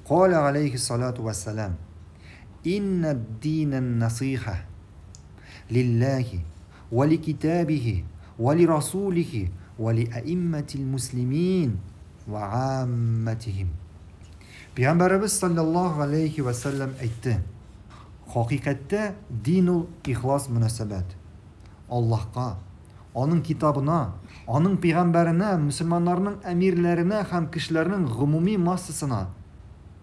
Каля алейхи салату вассалам. Инна дина насиха лиллахи ва ли китабихи ва ли расулихи ва ли аимматил муслимин ва амматихим. Пәйгамбәребез саллаллаһу алейхи ва саллям әйтте. Хакыйкатьтә дин ул ихлас мөнәсәбәт. Аллаһка, аның китабына, аның пәйгамбәренә, мөселманнарның әмирләренә һәм кешеләрнең гомуми массасына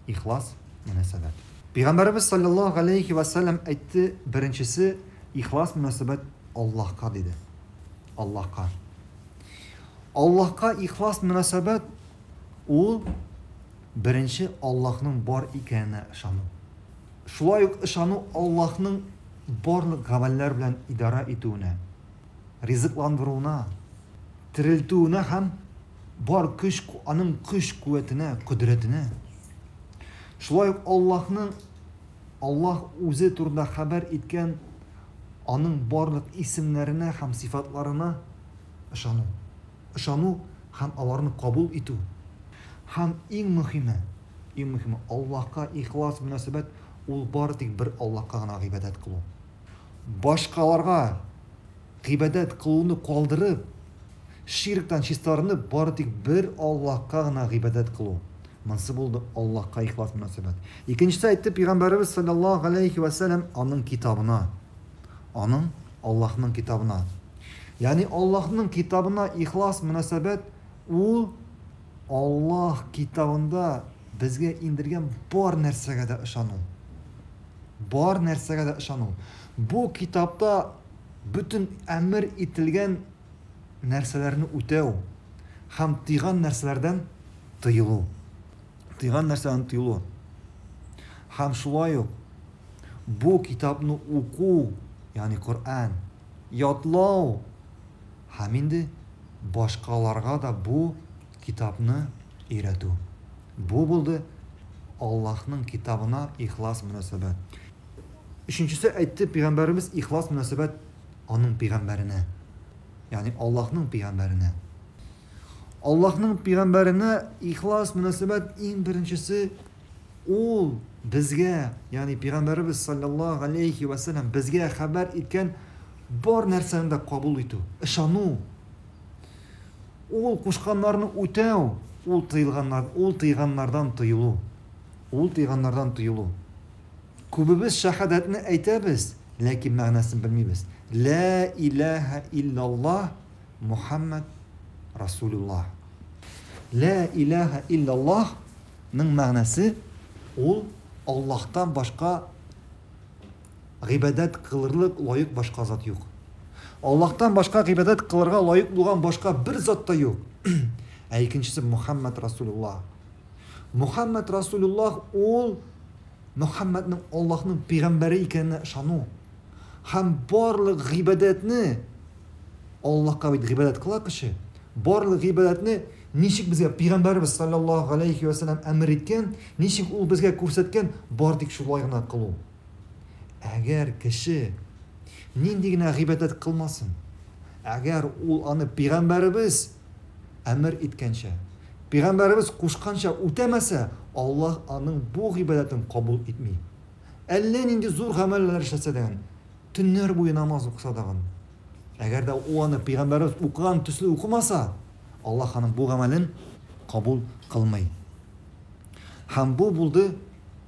ихлас мөнәсәбәт. Пәйгамбәребез саллаллаһу алейхи ва саллям әйтте, беренчесе ихлас мөнәсәбәт Аллаһка диде. Аллаһка. Аллаһка ихлас мөнәсәбәт ул беренче Аллаһның бар икәненә ышану. Шулай ук ышану Аллаһның барлык гамәлләр белән идара итүенә, ризыкландыруына, терелтүенә һәм бар көч аның көч куәтенә, кодрәтенә. Шулай ук Аллаһның Аллаһ үзе турында хәбәр иткән аның барлык исемнәренә һәм сыйфатларына ышану. Ышану һәм аларны кабул итү. Һәм иң мөһиме, иң мөһиме Аллаһка ихлас мөнәсәбәт ул бары тик бер Аллаһка гына гыйбадәт кылу. Башкаларга гыйбадәт кылуны калдырып, ширктан чистарынып, бары тик бер Аллаһка гына гыйбадәт кылу. Монсы булды Аллаһка ихлас мөнәсәбәт. Икенчесе әйтте пәйгамбәребез саллаллаһу алейхи ва саллям аның китабына. Аның Аллаһның китабына. Ягъни Аллаһның китабына ихлас мөнәсәбәт ул Аллаһ китабында безгә индергән бар нәрсәгә дә ышану. Бар нәрсәгә дә ышану. Бу китапта бөтен әмер ителгән нәрсәләрне үтәү һәм тыйган нәрсәләрдән тыелу. Тыйган нәрсәдән тыелу. Һәм шулай ук бу китапны уку, ягъни Коръән, ятлау һәм инде башкаларга да бу китапны өйрәтү. Бу булды Аллаһның китабына ихлас мөнәсәбәт. Өченчесе әйтте пәйгамбәребез ихлас мөнәсәбәт аның пәйгамбәренә. Ягъни Аллаһның пәйгамбәренә. Аллаһның пәйгамбәренә ихлас мөнәсәбәт иң беренчесе ул безгә, ягъни пәйгамбәребез саллаллаһу алейхи ва саллям безгә хәбәр иткән бар нәрсәне дә кабул итү, ышану. Ул кушканнарны үтәү, ул тыелганнар, ул тыйганнардан тыелу. Ул тыйганнардан тыелу. Күбебез шәһадәтне әйтәбез, ләкин мәгънәсен белмибез. Лә илаһа иллаллаһ Мухаммад Расулуллаһ. Лә илаһа иллаллаһ ның мәгънәсе ул Аллаһтан башка гыйбадәт кылырлык лаек башка зат юк. Аллаһтан башка гыйбадәт кылырга лаек булган башка бер зат та юк. Ә икенчесе Мухаммад Расулуллаһ. Мухаммад Расулуллаһ ул Мөхәммәднең Аллаһның пәйгамбәре икәненә ышану һәм барлык гыйбадәтне Аллаһка бит гыйбадәт кыла кеше, барлык гыйбадәтне ничек безгә пәйгамбәребез саллаллаһу галәйһи ва сәлләм әмер иткән, ничек ул безгә күрсәткән, бар тик шулай гына кылу. Әгәр кеше нинди генә гыйбадәт кылмасын, әгәр ул аны пәйгамбәребез әмер иткәнчә, пәйгамбәребез кушканча үтәмәсә, Аллаһ аның бу гыйбадәтен кабул итми. Әллә нинди зур гамәлләр эшләсә дә, төннәр буе намаз укыса дагын, әгәр дә ул аны пәйгамбәребез укыган төсле укымаса, Аллаһ аның бу гамәлен кабул кылмый. Һәм бу булды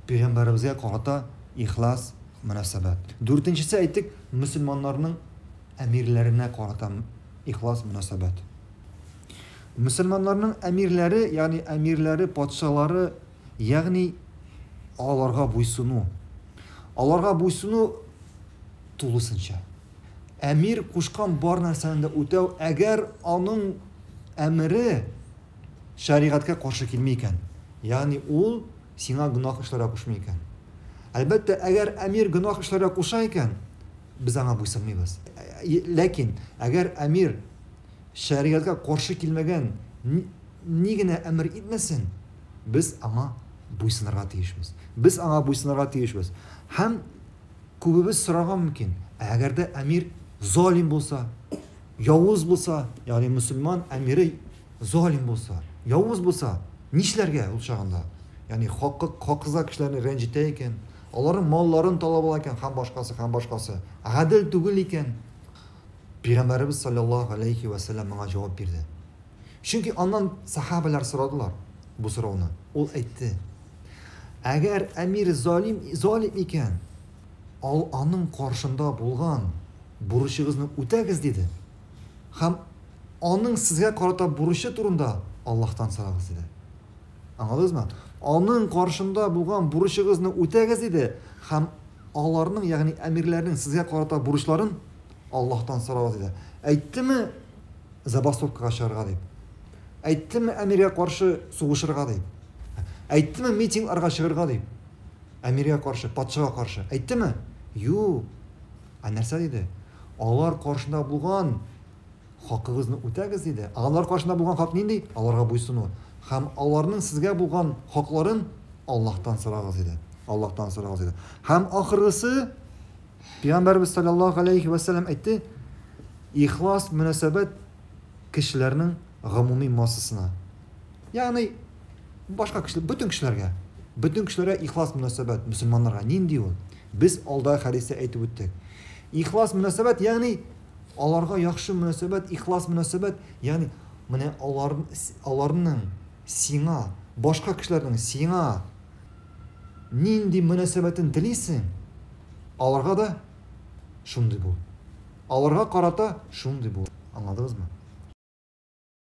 пәйгамбәребезгә карата ихлас мөнәсәбәт. Дүртенчесе әйттек, мөселманнарның әмирләренә карата ихлас мөнәсәбәт. Мөселманнарның әмирләре, ягъни әмирләре, патшалары, ягъни аларга буйсыну. Аларга буйсыну тулысынча. Әмир кушкан бар нәрсәне дә үтәү, әгәр аның әмере шәригатькә каршы килми икән. Ягъни ул сиңа гөнаһ эшләргә кушмый икән. Әлбәттә, әгәр әмир гөнаһ эшләргә куша икән, без аңа буйсынмыйбыз. Ләкин әгәр әмир шәригатькә каршы килмәгән ни генә әмер итмәсен, без аңа буйсынырга тиешбез. Без аңа буйсынырга тиешбез. Һәм күбебез сорарга мөмкин, әгәр дә әмир залим булса, явыз булса, ягъни мөселман әмире залим булса, явыз булса, нишләргә ул чагында? ягъни хакы хаксызга кешеләрне рәнҗетә икән, аларның малларын талап ала икән һәм башкасы һәм башкасы, гадел түгел икән, Пәйгамбәребез саллаллаһу алейхи ва сәлләм моңа җавап бирде. Чөнки аннан сахабалар сорадылар бу сорауны. Ул әйтте: Әгәр әмир залим залим икән, ал аның каршында булган бурычыгызны үтәгез, диде. Һәм аның сезгә карата бурычы турында Аллаһтан сорагыз, диде. Аңладыгызмы? Аның каршында булган бурычыгызны үтәгез, диде, һәм аларның, ягъни әмирләрнең сезгә карата бурычларын Аллаһтан сорагыз, диде. Әйттеме забастовкага чыгарга дип? Әйттеме әмиргә каршы сугышырга дип? Әйттеме митингларга чыгарга дип? Әмиргә каршы, патшага каршы. Әйттеме? Юк. Ә нәрсә диде? Алар каршында булган хакыгызны үтәгез, диде. Алар каршында булган хак нинди? Аларга буйсыну. Һәм аларның сезгә булган хакларын Аллаһтан сорагыз, диде. Аллаһтан сорагыз, диде. Һәм ахыргысы Пәйгамбәрбез саллаллаһу алейхи ва сәлләм әйтте, ихлас мөнәсәбәт кешеләрнең гомуми массасына. Ягъни башка кешеләр, бөтен кешеләргә, бөтен кешеләргә ихлас мөнәсәбәт, мөселманнарга нинди ул? Без алда хәдистә әйтеп үттек. Ихлас мөнәсәбәт, ягъни аларга яхшы мөнәсәбәт, ихлас мөнәсәбәт, ягъни менә алар аларның сиңа, башка кешеләрнең сиңа нинди мөнәсәбәтен телисең, аларга да шундый бул. Аларга карата шундый бул. Аңладыгызмы?